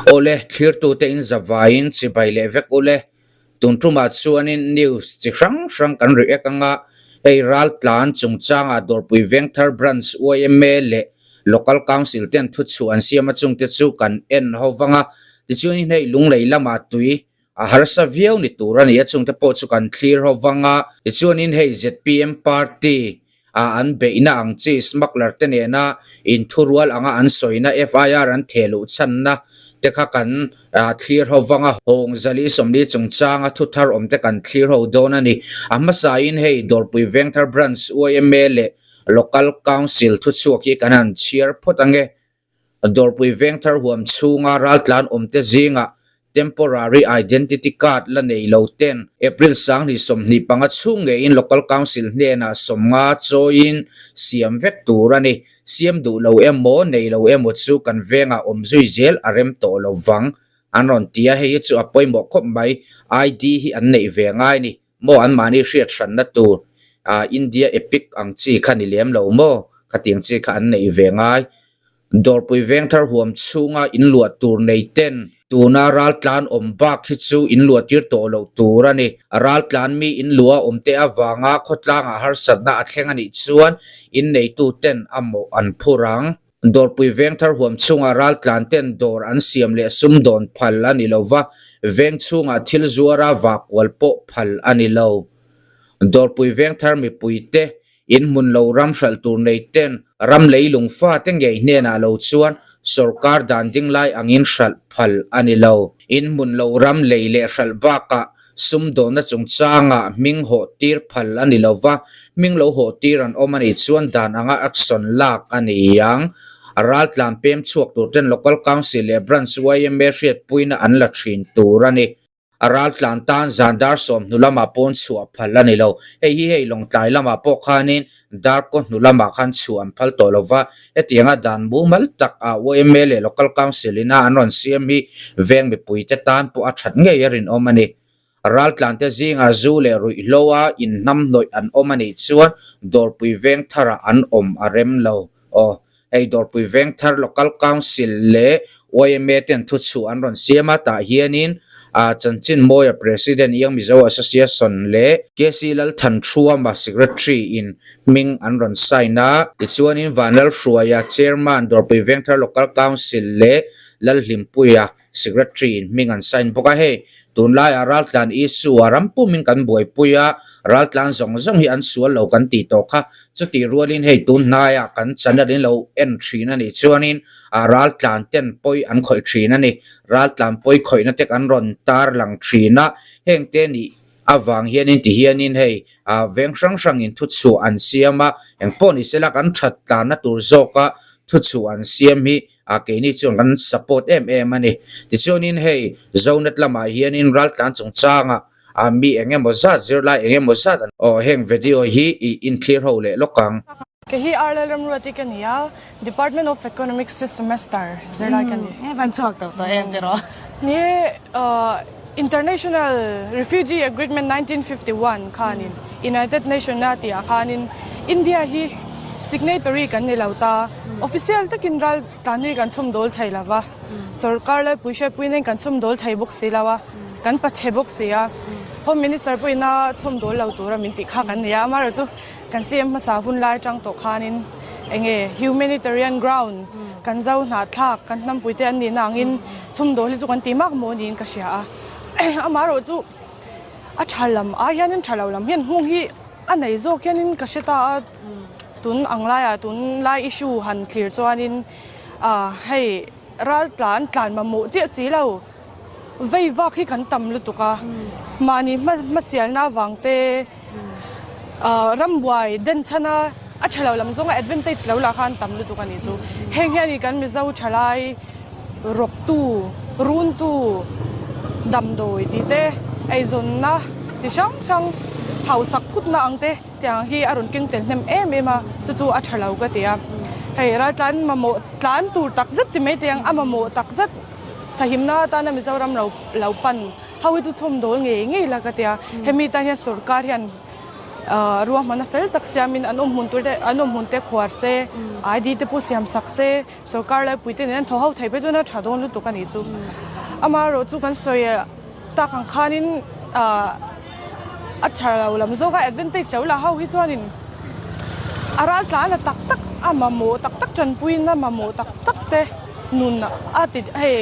Awle, thlirtute in zavaiin chibai leh vek ule. Tun tumah chuanin news chi hrang hrang kan react anga, hei Raltlan chungchangah Dawrpui Vengthar Branch yma leh Local Council ten thuchhuah an siam a chungte chu kan en ho vang a, tichuanin hei Lunglei lamah tui a harsa viau ni tur a ni a, chungte pawh chu kan thlir ho vang a, tichuanin hei zpm party a an beihna ang chi smuggler te nena inthurual anga an sawina FIR an theh luh chhanna te kha kan thlir ho vang a, hawng zali 40 chungchanga thuthar awm te kan thlir ho dawn a ni. A hmasain hei Dawrpui Vengthar Branch yma leh Local Council thuchhuak hi kan han chhiar phawt ange. Dawrpui Vengthar huam chhunga raltlan awmte zingah Temporary Identity Card la nei lo ten April 2025 chhung ngeiin Local Council hnenah 50 chawiin siam vek tur a ni. Siam duh lo emaw nei lo emaw chu kan vengah awm zui zel a rem tawh lo vang an rawn ti a, hei hi chu a pawimawh khawp mai. ID hi an neih ve ngai ni maw anmahni hriat hranna tur ah India epic ang chi kha ni lem lo maw khatiang chi kha an neih ve ngai. Dawrpui Vengthar huam chhunga inluah tur nei ten tuna raltlan awm bak hi chu inluah tir tawh loh tur a ni. Raltlan mi inluah awm te avanga khawtlangah harsatna a thleng a nih chuan inneitu ten a mawh an phur ang. Dawrpui Vengthar huam chhungah raltlan ten dawr an siam leh sumdawn phal a ni lo va, veng chhungah thil zuara vakual pawh phal a ni lo. Dawrpui Vengthar mipuite in hmun lo ram hralh tur nei ten ram leilung fate ngei hnenah lo chuan sawrkar dan ding lai angin hralh phal a ni lo. In hmun lo ram lei leh hralh bakah Sumdawnna chungchangah hming hawh tir phal a ni lo va, hming lo hawh tir an awm a nih chuan dan anga action lak a ni ang. Raltlan pem chhuak tur ten Local Council leh Branch yma hriatpuina an la thin tur a ni. Raltlan tan zan dar 10 hnu lamah pawn chhuah phal a ni lo. Hei hi hei Lawngtlai lamah pawh khanin Dar kaw hnu lamah khan chhuah an phal tawh lo va, hetianga dan mumal tak ah yma leh Local Council ina an rawn siam hi veng mipuite tan pawh a that ngei a rinawm a ni. Raltlante zingah zu leh ruihhlo a inhnamhnawih an awm a nih chuan Dawrpui Vengtharah an awm a rem lo. Aw, hei Dawrpui Vengthar Local Council leh yma ten thuchhuah an rawn siam a, tah hianin Chanchin Mawia President Young Mizo Association leh KC Lalthanthruama Secretary in hming an rawn sign a. Tichuanin Vanlalhruaia Chairman Dawrpui Vengthar Local Council leh Lalhlimpuia Secretary in hming an sign bawk a, hei tunlaiah raltlan issue a ram pumin kan buaipui a, raltlan zawng zawng hi an sual lo kan tih tawh kha, chutih rualin hei tun hnaiah kan channel in lo en thin a nih chuanin ah raltlan ten pawi an khawih thin a ni, raltlan pawi khawihna te kan rawn tar lang thin a, heng te nih avang hianin ti hianin hei ah veng hrang hrangin thuchhuah an siam a, engpawh ni sela kan that tlanna tur zawka thuchhuah an siam hi A keini chuan kan support em em a ni. Tichuanin hei Zonet lamah hianin raltlan chungchangah a mi eng emaw zat zirlai eng emaw zat an aw heng video hi i inthlir ho leh lawk ang. Kei hi Arlel Ramruati ka ni a, Department of Economics si semester zirlai ka ni. Hei van chhuak tawh tawh em tiraw? Ni e, International Refugee Agreement 1951 khanin United Nation a tih ah khanin India hi signatory kan ni lo ta. Official takin ral tlan hi kan chhawm dawl thei lo va, sorkar laipui hriatpui nen kan chhawm dawl thei bawk si lo a, kan pachhe bawk si a. Home Minister pawhin a chhawm dawl lo tura min tih kha kan ni a, amaherawhchu kan CM hmasa hun lai atang tawh khanin enge humanitarian ground kan zo hnahthlak kan hnampui te an nihna angin chhawm dawl hi chu kan ti mak maw niin ka hria a. Amaherawhchu a tha lam ai hianin tha lo lam hian hung hi a nei zawk hianin ka hre ta a. Tun ang laiah tun lai issue han thlir chuanin ah hei ral tlan tlan mamawh chiah si lo vei vak hi kan tam lutuk a mahni hma hmasialna avang te ah rambuai den chhan a a tha lo lam zawnga advantage lo lah khan tam lutuk a nih chu heng hian ih kan Mizo thalai rawktu runtu damdawi tih te eizawnna chi hrang hrang hausak thutna ang te. Tiang hi a rawn keng tel hnem em em a, chu chu a tha lo ka ti a. Hei raltlan mamawh tlan tur tak zet ti mai teh ang, a mamawh tak zet sahimna atana Mizoram lo lo pan ho hi chu chhawm dawl ngei ngei la ka ti a. Hemi tan hian sorkar hian Ruahmanna fel tak siamin an awm hmun tur te an awm hmun te khuar se, ID te pawh siam sak se, sorkar laipui te nen an thaw ho thei phei chuan a tha dawn lutuk a nih chu. Amaherawh chu kan sawi tak ang khanin a tha lo lam zawk a, advantage lo la ho hi chuanin a ral tlan a tak tak a mamawh tak tak tanpuina mamawh tak tak te nun a ti hei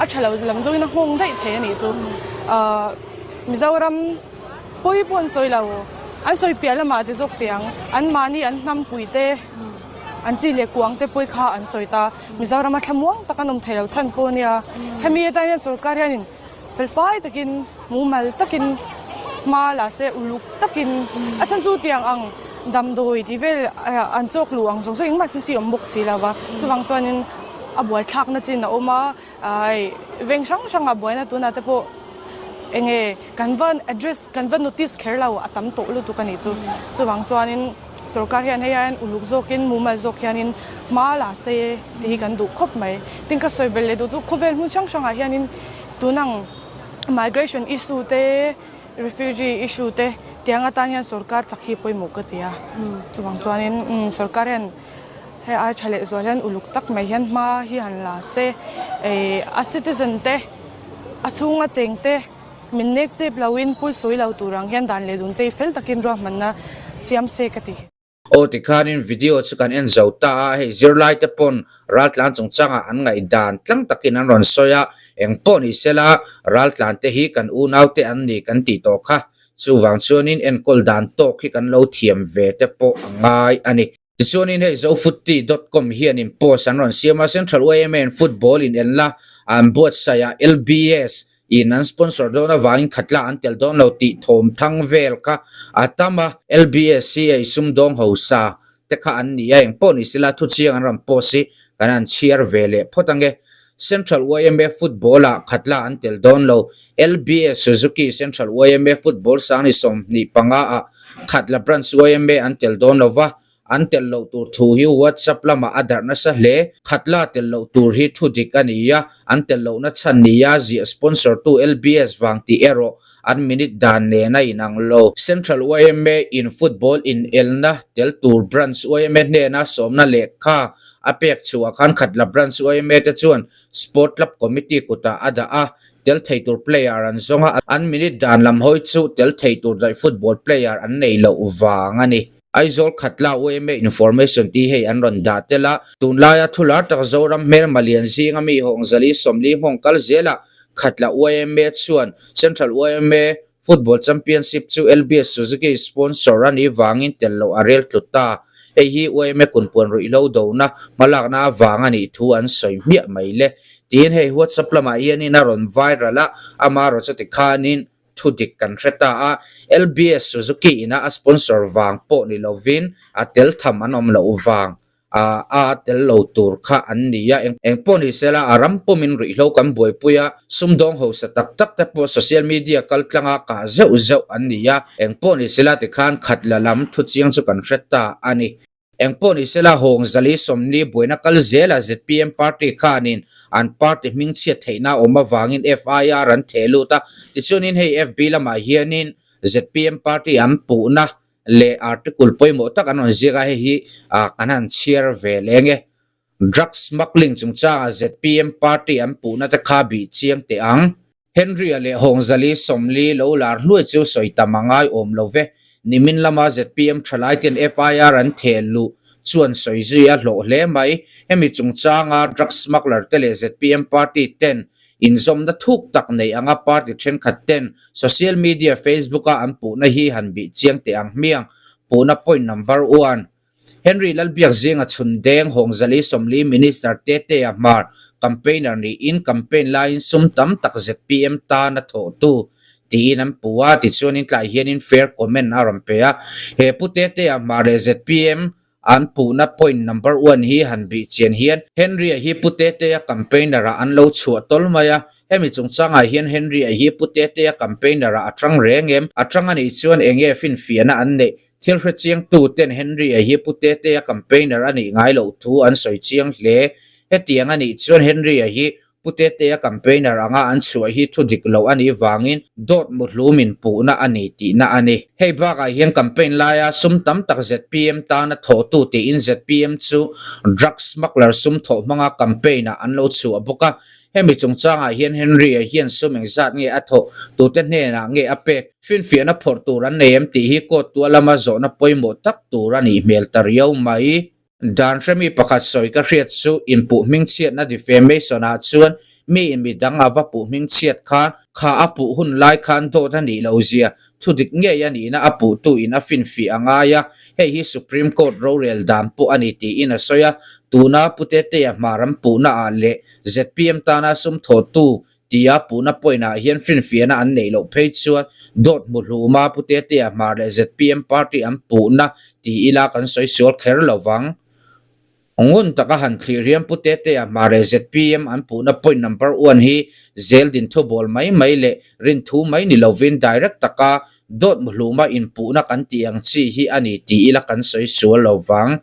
a tha lo lam zawngin a nghawng daih thei a nih chu. Mizoram. Pawi pawh an sawi lo, an sawi piah lamah ti zawk teh ang, an mahni an hnampui te, an chi leh kuang te pawi kha an sawi ta. Mizoram a thlamuang tak an awm thei lo chhan pawh a nia. Hemi atan hian sorkar hianin felfai takin, mumal takin hma la se, uluk takin a chhan chu tiang ang damdawi tih vel an chawk luh ang zawng zawng engmah sin si awm bawk si lo va. Chuvang chuanin a buaithlakna chin a awm a. Ai, veng hrang hrangah buaina tunah te pawh enge kan va address kan va notice kher lo a tam tawh lutuk a nih chu. Chuvang chuanin sorkar hian hei hian uluk zawkin mumal zawk hianin hma la se tih hi kan duh khawp mai. Tin ka sawi belh leh duh chu khawvel hmun hrang hrangah hianin tunang migration issue te refugee issue te tiang atan hian sorkar chak hi pawimawh ka ti a. Chuvang chuanin sorkar hian. Hei ai tha leh zual hian uluk tak mai hian hma hi han la se, eh a citizen te a chhunga cheng te min nek chep loin pui sawi lo tur ang hian dan leh dun te hi fel takin ruahmanna siam se ka ti. Aw tikhanin video chu kan en zo ta a, hei zirlai te pawn raltlan chungchangah an ngaihdan tlang takin an rawn sawi a, eng pawh ni sela raltlan te hi kan unau te an ni kan tih tawh kha, chuvang chuanin enkawl dan tawk hi kan lo thiam ve te pawh a ngai a ni. Tichuanin hei Zofooty dot com hianin post an rawn siam a, Central yma in football in en la an buatsaih a, LBS in an sponsor dawn avangin khatla an tel dawn lo tih thawm thang vel kha a tam a, LBS hi hei sumdawng hausa te kha an ni a, engpawh ni sela thuchiang an rawn post hi kan han chhiar ve leh phawt ange. Central yma football ah khatla an tel dawn lo, LBS Suzuki Central yma football sang ni 25 ah Khatla Branch yma an tel dawn lo va, an tel loh tur thu hi WhatsApp lamah a darh nasa hle. Khatla tel loh tur hi thu dik a ni a, an tel lohna chhan nia ziah sponsor tu LBS vang tih erawh an minute dan nen a inang lo. Central yma in football inelna tel tur Branch yma hnena sawmna lehkha a pek chhuah khan Khatla Branch yma te chuan Sport Club Committee kutah a dah a, tel thei tur player an zawng a, an minute dan lam hawi chu tel thei tur daih football player an nei loh vang a ni. Aizawl Khatla yma Information tih hei an rawn dah tel a, tunlaia thular tak Zoram hmelma lian zinga mi Hawngzali 40 nghawng kal zelah Khatla yma chuan Central yma Football Championship chu LBS Suzuki sponsor a nih vangin tel loh a rel tlut ta. Hei hi yma kunpuan ruihhlo dona hmalakna avang a nih thu an sawi hmiah mai le. Tiin hei WhatsApp lamah hianin a rawn viral a, ama rawh chuti khanin thu dik kan hre ta a. LBS Suzuki ina a sponsor vang pawh ni lovin a tel tham an awm loh vang a a tel lo tur kha an ni a. Eng pawh ni sela a ram pawmin ruihhlo kan buaipui a, sumdawng hausa tak tak te pawh social media kal tlanga kah zeuh zeuh an ni a. Eng pawh ni sela tikhan khat la lam thu chiang chu kan hre ta a ni. Eng pawh ni sela Hawng Zali 40 buaina kal zela zpm party khanin an party hming chhiat theihna awm avangin FIR an theh lut a. Tichuanin hei FB lamah hianin zpm party an puhna leh article pawimawh tak an rawn ziak a, hei hi kan han chhiar ve leng e. Drug smuggling chungchangah zpm party an puhna te kha bih chiang teh ang. Henry-a leh Hawngzali 40 lo lar hluai chu sawi tam a ngai awm lo ve. Nimin lama zpm thalai ten FIR an theh luh chuan sawi zui a hlawh hle mai. Hemi chungchanga drug smuggler te leh zpm party ten inzawmna thuk tak nei anga party thenkhat ten Social media Facebook a an puhna hi han bih chiang teh ang hmiang. Puhna point number one. Henry Lalbiak zinga chhun deng Hawngzali 40 Minister Tetea Hmar campaigner niin campaign laiin sum tam tak zpm tan a thawhtu tiin an puh a, tichuanin tlai hianin fair comment a rawn pe a. He Pu Tetea Hmar leh zpm An puhna point number one hi han bih chian hian Henry-a hi Pu Tetea campaigner-ah an lo chhuah tawl mai a, hemi chungchangah hian Henry-a hi Pu Tetea campaigner-ah a tang reng em? A tang a nih chuan eng nge finfiahna an neih? Thil hre chiangtu ten Henry-a hi Pu Tetea campaigner a nih ngai loh thu an sawi chiang hle. Hetiang a nih chuan Henry-a hi Pu Tetea campaigner anga an chhuah hi thu dik lo a nih vangin dawt muhlum in puhna a ni tihna a ni. Hei bakah hian campaign laia sum tam tak zpm tana thawhtu tiin zpm chu drugs smuggler sum thawh hmanga campaign ah an lo chhuah bawk a. Hemi chungchangah hian Henry-a hian sum engzat nge a thawh, tute hnenah nge a pek, finfiahna phawrh tur an nei em tih hi court tua lama zawhna pawimawh tak tur a nih hmel ta riau mai. Dan hremi pakhat sawi ka hriat chu inpuh hmingchhiatna defamation ah chuan mi in midang a va puh hmingchhiat khan kha a puh hun lai khan dawt a nih lo zia thu dik ngei a nihna a puhtu in a finfih a ngai a, hei hi Supreme Court rorel dan pawh a ni tiin a sawi a, tuna Pu Tetea hmaram puhna ah leh zpm tana sum thawhtu Tia puhna point ah hian finfiahna an neih loh phei chuan dawt hmu hluma Pu Tetea Hmar leh zpm party an puhna ti ila kan sawi sual kher lo vang. Ngun taka han thlir hian Pu Tetea Hmar leh zpm an puhna point number one hi zel din thu bawl mai mai leh rin thu mai ni lovin direct taka dawt hmu hluma inpuhna kan tih ang chi hi a ni ti ila kan sawi sual lo vang.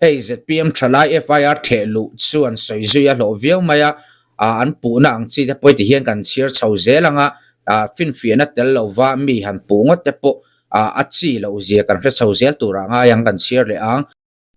Hei zpm thalai FIR theh luh chuan sawi zui a hlawh viau mai a, an puhna ang chi te pawh ti hian kan chhiar chho zel ang a, finfiahna tel lova mi han puh ngawt te pawh a chi loh zia kan hre chho zel turah ngai ang kan chhiar leh ang.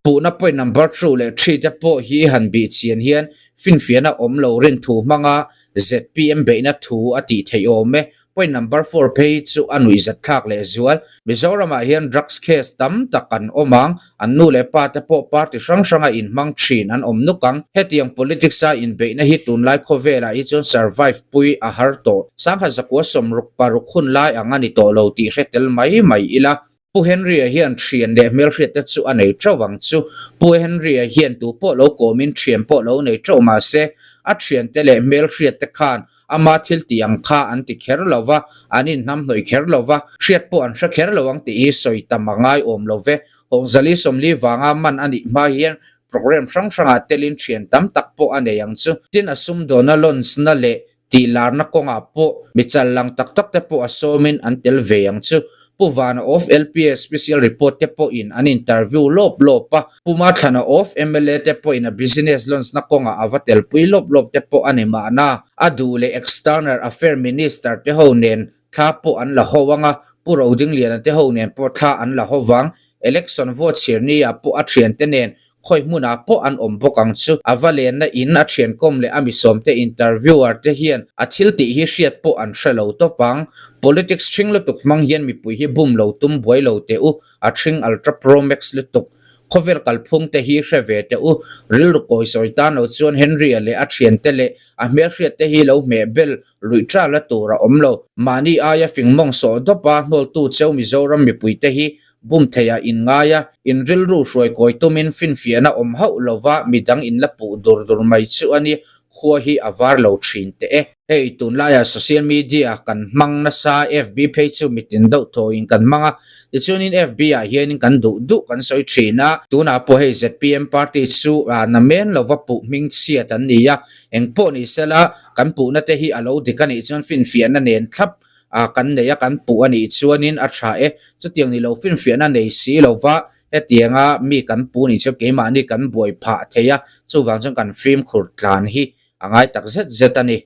Puhna point number two leh three te pawh hi han bih chian hian finfiahna awm lo rin thu hmanga zpm beihna thu a tih theih awm e. Point number four phei chu a nuihzat thlak leh zual. Mizoramah hian drugs case tam tak an awm ang, an nu leh pa te pawh party hrang hranga inhmang thin an awm nuk ang. Hetiang politics a inbeihna hi tunlai khawvelah hi chuan survive pui a har tawh. Sangha zakua sawmruk paruk hun lai ang a ni tawh lo tih hre tel mai mai ila. Pu Henry-a hian thian leh hmelhriat te chu a nei teuh ang chu. Pu Henry-a hian tu pawh lo kawmin thian pawh lo nei teuh mah se, a thiante leh hmelhriat te khan ama thil tih ang kha an ti kher lo va, an inhnamhnawih kher lo va, hriat pawh an hre kher lo ang tih hi sawi tam a ngai awm lo ve. Hawngzali sawmli vanga man a nih hma hian program hrang hrangah telin thian tam tak pawh a nei ang chu. Tin, a sumdawna launch na leh Tih larna kawngah pawh mi chal lang tak tak te pawh a sawmin an tel ve ang chu. Pu Vana of LPS Special Report te pawhin an interview lawp lawp a, Pu Mathlana of mla te pawhin a business launch na kawngah a va telpui lawp lawp te pawh a ni mahna. A duh leh External Affair Minister te ho nen thla pawh an la ho ang a, Pu Rodingliana te ho nen pawh thla an la ho vang. Election vote chhirni ah pawh a thiante nen Khawi hmunah pawh an awm bawk ang chu. A va lenna in a thiankawm leh a misawmte interviewer te hian a thil tih hi hriat pawh an hre lo tawp ang. Politics thring lutuk hmang hian mipui hi bum lo tum buai lo teh u, a thring ultra pro max lutuk. Khawvel kalphung te hi hre ve teh u. Rilru kawi sawi tan lo chuan Henry-a leh a thiante leh a hmelhriat te hi lo hmeh bel luih tral a tur a awm lo. Mahni aia fing mawng sawh dawp a hnawltu cheu Mizoram mipui te hi Bum theiah in ngai a, in rilru hruai kawi tumin finfiahna awm hauh lova midang in la puh dur dur mai chu a ni, khua hi a var lo thin teh e. Hei tunlaiah social media kan hmang nasa, FB phei chu mitin deuh thawiin kan hmang a, tichuanin FB ah hianin kan duh duh kan sawi thin a, tunah pawh hei zpm party chu namen lova puh hming chhiat an ni a, engpawh ni sela kan puhna te hi a lo dik a nih chuan finfiahna nen thlap a kan nei a kan puh a nih chuanin a tha e, chutiang ni lo finfiahna nei si lova hetianga mi kan puh nih chu keimahni kan buai phah thei a, chuvang chuan kan fimkhur tlan hi a ngai tak zet zet a ni.